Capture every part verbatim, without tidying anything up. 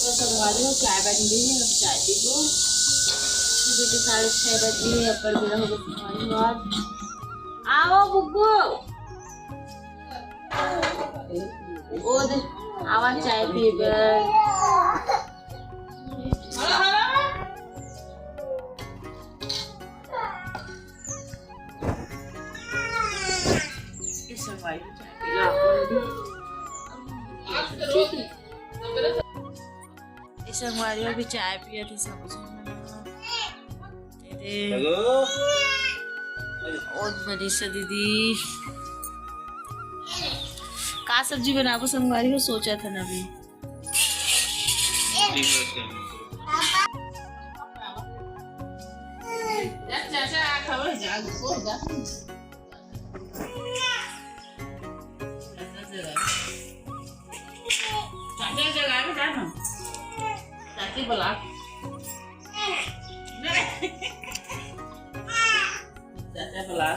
तो संगवारी हो, चाय बन गई है, अब चाय पीबो। सुबह के साढ़े छह बज गए, अब बेरा हो गया संगवारी हो। आज आओ बुग्गू, ओ दे, आवा चाय पीबे। ये संगवारी हो, चाय पी लो। ये संगवारी हो, अभी चाय पिया थे सब झन। ये दे। हेलो। और मनीषा दीदी। का सब्जी बनाबो संगवारी हो, सोचा था ना अभी। चाचा जगा के जा ना। चाची बुला। चाचा बुला।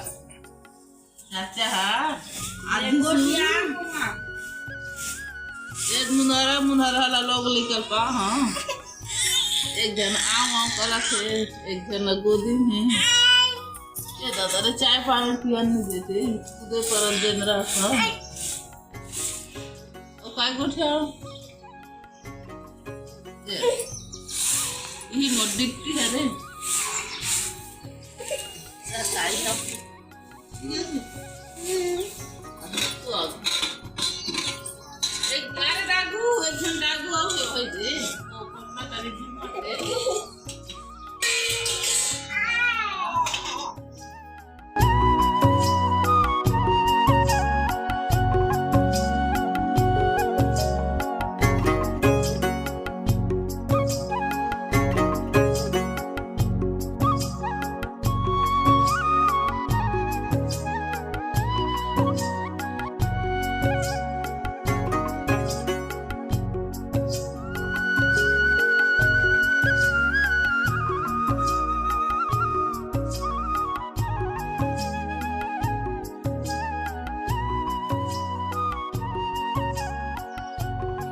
चाचा हा। आज गोटिया। एक मुनहरा, मुनहरा ला लोग निकल पा, हाँ। एक झन आव आव करत हे, एक झन गोदी में। ये दादा रे, चाय पानी पियन नहीं देते, खुदे परल दिन रात, हाँ। ओ काय गोठिया? ये, यही मोर डिप्टी है रे। सारी सब एक बार डागू, एक झन डागू आऊ हे भाई जी। तो पटना का रिव्यू मारते।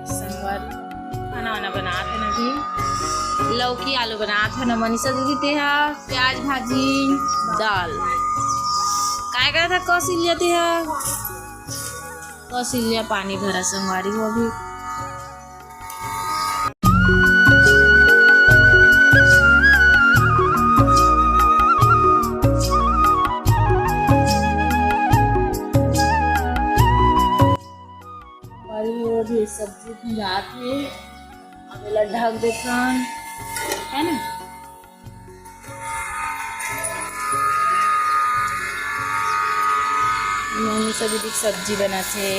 संगवारी, खाना वाना बनात हे ना अभी। लौकी आलू बनात हे ना मनीषा दीदी, ते हा प्याज भाजी, दाल। काय करत हा कौशल्या ते हा? कौशल्या पानी भरा संगवारी हो अभी। संगवारी हो, अभी सब्जी भुंजात हे, अब एला ढक देथन, है ना? मनीषा दीदी के सब्जी बनत हे।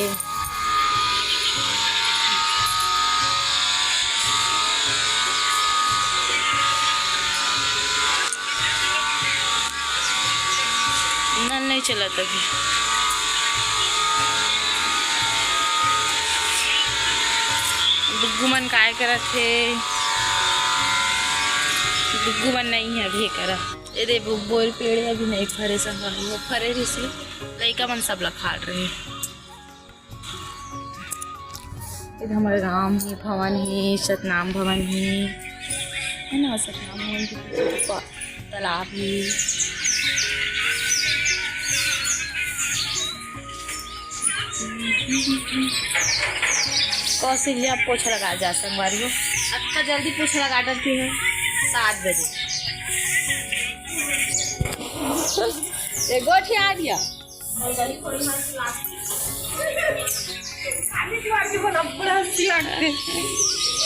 नल नहीं चलत अभी। डुग्गू मन काय करत हे? डुग्गू मन नहीं है अभी करा। ए दे, वो बोर पेड़ अभी नहीं फरे, संग वो फरे रिहिसे, लइका मन सब ला खाड़ रहे। इधर हमारे राम हे, भवन हे, सतनाम भवन हे, है ना? सतनाम भवन के पीछे ऊपर तालाब हे। कौशल्या पोछा लगा जा संगवारी हो, अतका जल्दी पोछा लगा डरती है सात बजे। एक गोठी आ गया।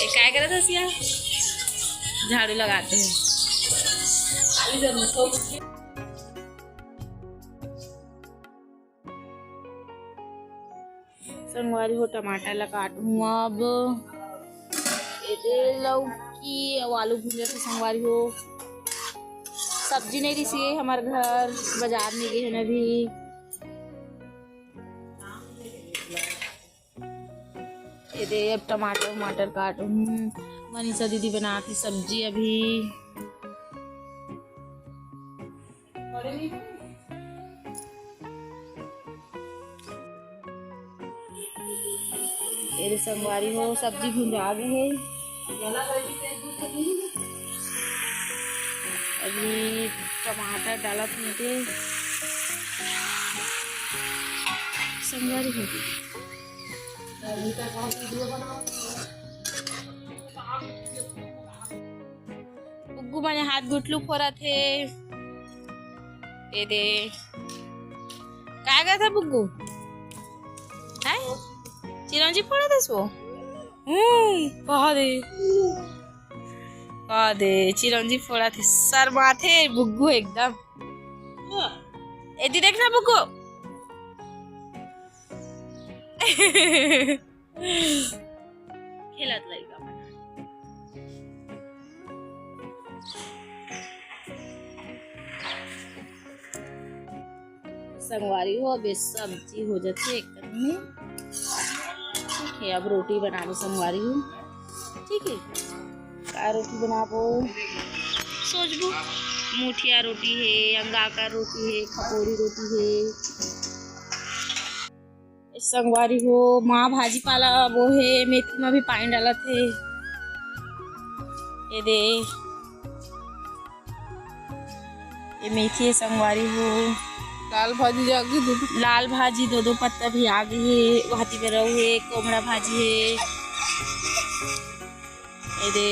ये काय करत हस या? झाड़ू लगाते हैं। संगवारी हो, टमाटर ला काटहूँ अब। एदे लौकी अउ आलू भुंजत हे संगवारी हो। सब्जी नहीं रिहिसे हमर घर, बाजार में गे हन अभी। एदे अब टमाटर वमाटर काटहूँ। मनीषा दीदी बनात हे सब्जी अभी। एदे संगवारी हो, सब्जी भुंजा गे हे। अभी टमाटर डालत हे ते संगवारी हो। बुग्गू मने हाथ गुटलू फोरत हे। ए दे। काय करत हे बुग्गू? हैं? चिरौंजी फोड़त हस वो? हम्म, कहा दे। कहा दे, चिरौंजी फोड़त हे, शर्मात हे बुग्गू एकदम। एती देख ना बुग्गू। खेलत लइका मन। संगवारी हो, अब ये सब्जी हो जाथे एक कन में। ठीक है, अब रोटी बनाबो संगवारी हो। ठीक है, का रोटी बनाबो सोचबो। मुठिया रोटी है, अंगाकर रोटी है, खपोरी रोटी है। संगवारी हो, माँ भाजी पाला बोहे, मेथी में भी पानी डालत हे। ये दे, ये मेथी है संगवारी हो। लाल भाजी जागे दो, दो। लाल भाजी दो दो पत्ता भी आगे हे, वहाती में रहू हे, कोमड़ा भाजी हे। ए दे,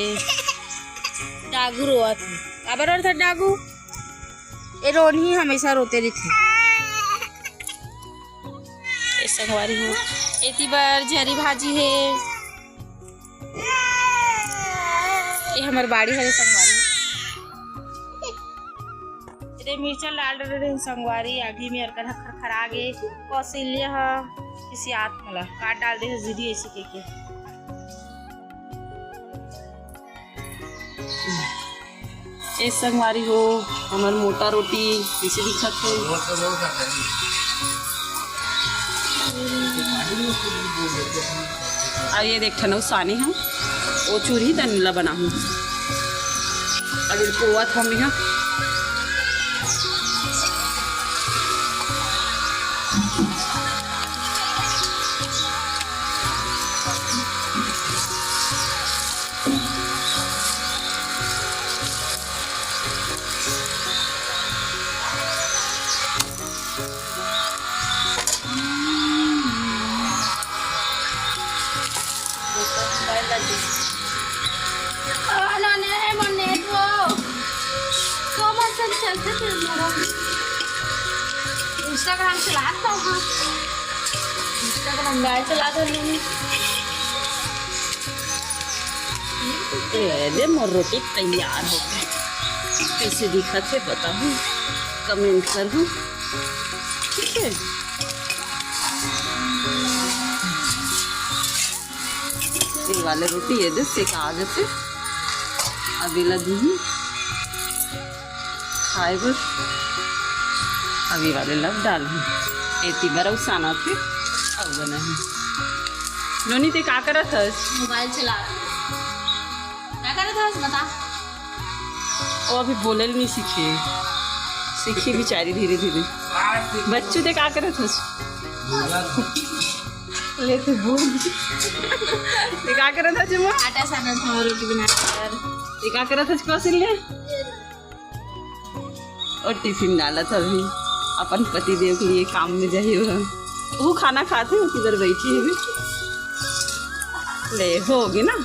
डागू रोवत हे। काबर रोवत हे डागू? ए रोनही हमेशा रोते रहिथे। ए संगवारी हो, एती बर झरी भाजी हे। ए हमर बाड़ी हरे संगवारी। एदे मिर्चा डाल डरे रहे संगवारी, आगी में अरकन ह खरखरा गे। कौशल्या ह किसी आत्मा ला काट डाल दे हे दीदी ऐसे के, के। ए संगवारी हो, हमर मोटा रोटी कइसे दिखत हे। अउ ये देख ठन अउ साने हंव, ओ चूरही तनी ला बनाहूं। अउ ये पोवत हंव मेहा। Instagram चलात हंव। Instagram गाय चलात हंव। ए दे, मोर रोटी तैयार हो गे। कइसे दिखत हे बताहू, comment करहू। ठीक हे, ये वाले रोटी ये दे सेका जाथे। अब एला दिही खाए बर। अब ये वाले ला डालहूं। एती बर अउ सानथे, अउ बनाहूं। नोनी, ते का करत हस? मोबाइल चला। का करत हस, बता। वो अभी बोले नहीं सीखे, सीखी बेचारी धीरे धीरे। बच्चू, ते का करत हस? ले तू बोल। ते का करत हस, जुम्मा? आटा सानत हंव, रोटी बनात हंव। ते का करत हस, कौशल्या? अउ टिफिन डालत हवे, अपन पति देव के लिए काम में जाही। वो खाना खाथे, ओती बर बैठी हवे। ले, हो गे ना?